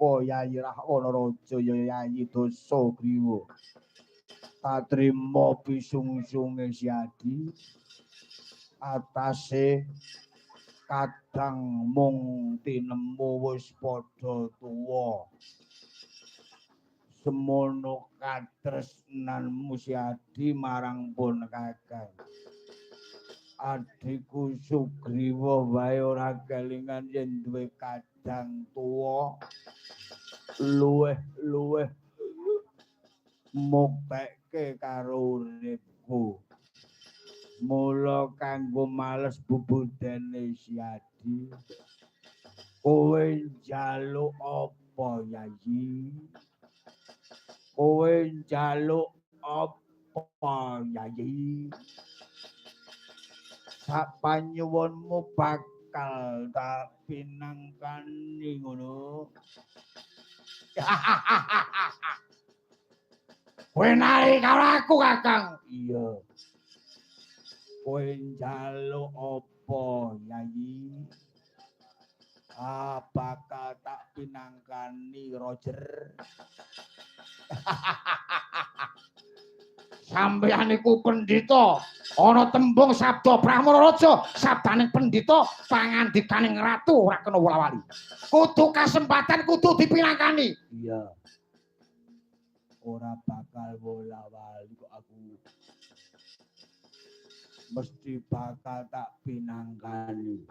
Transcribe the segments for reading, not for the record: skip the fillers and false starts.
Sapa Yayi Rahwana Raja ya Yayi Dasagriwa. Katrima pisungsunge Siadi atase kadang mung tinemu wis padha tuwa. Semono katresnanmu Siadi marang pun kakang. Adhiku Sugriwa wae ora kelingan yen duwe kadang tuwa luweh-luweh muktekke karo uripku. Mula kanggo males bubudene Siadi, kowe njaluk apa Yayi? Kowe njaluk apa Yayi? Sak panyuwunmu bakal tak pinangkani ngono. Kowe nari karo aku, Kakang. Iya. Kowe njaluk apa, Yayi? Ah, bakal tak pinangkani, Roger. Sampeyan iku pendhita, ana tembung sabda Brahmana Raja, sabdaning pendhita pangandikaning ratu ora kena wola-wali. Kudu kasempatan kudu dipinangkani. Iya. Ora bakal wola-wali kok aku. Mesti bakal tak pinangkani.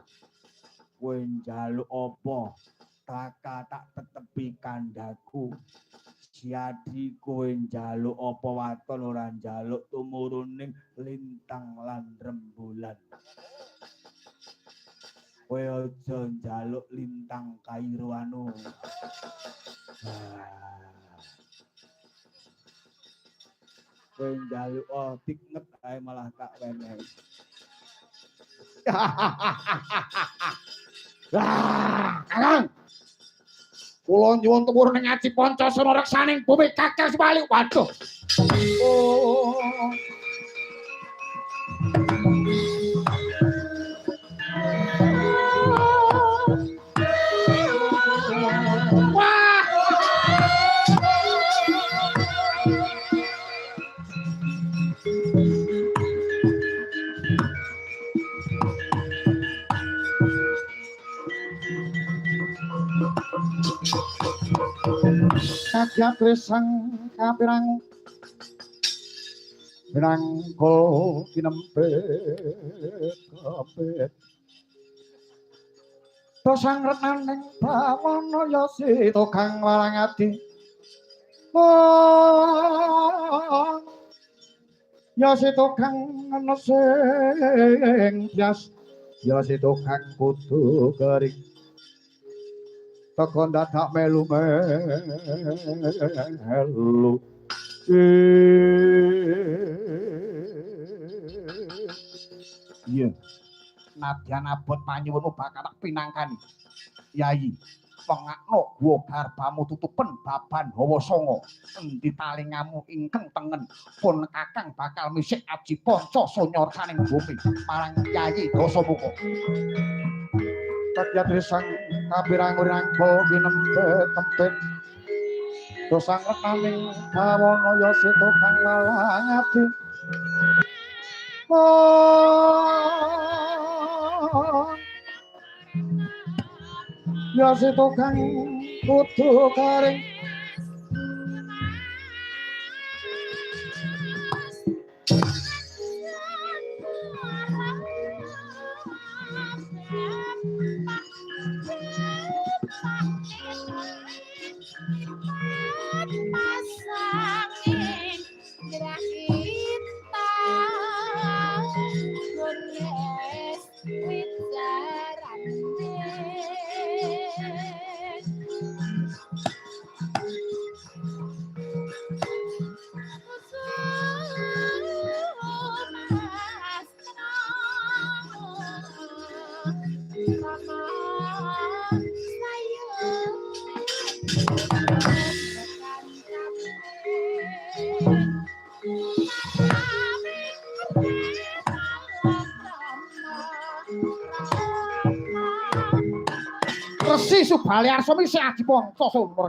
Kowe njaluk apa? Bakal tak tetepi kandhaku. Siadi kowe njaluk apa waton ora njaluk tumuruning lintang lan rembulan. Kowe aja njaluk lintang Kairo anu. Kowe njaluk oh tiknet ae malah tak wenehi. Lah, Kakang. Kula nyuwun tumurun ing aji pancasana reksaning bumi Kakang Sumali. Waduh. Oh. Wah. Kadyat sang kapirang minangka kinempit kepit tosang retnaning bawana ya sita kang walang adi ya sita kang sing bias ya sita kang kudu kering teko dadak melu melu. Iya. Nadyan abot panyuwunmu bakal tak pinangkani. Yayi, pengakno gua garbamu tutupen baban hawa sanga. Endi talingamu ingkang tengen pun kakang bakal misik aji panca sonya reksaning bumi marang Yayi Dasamuka. Kadyat sang kapirang rinangka kinempet tempet dosang retaning bawana ya sita kang walang ati ya sita kang kudu garing Resi Subali. Bali Arsa misi Aji Ponco.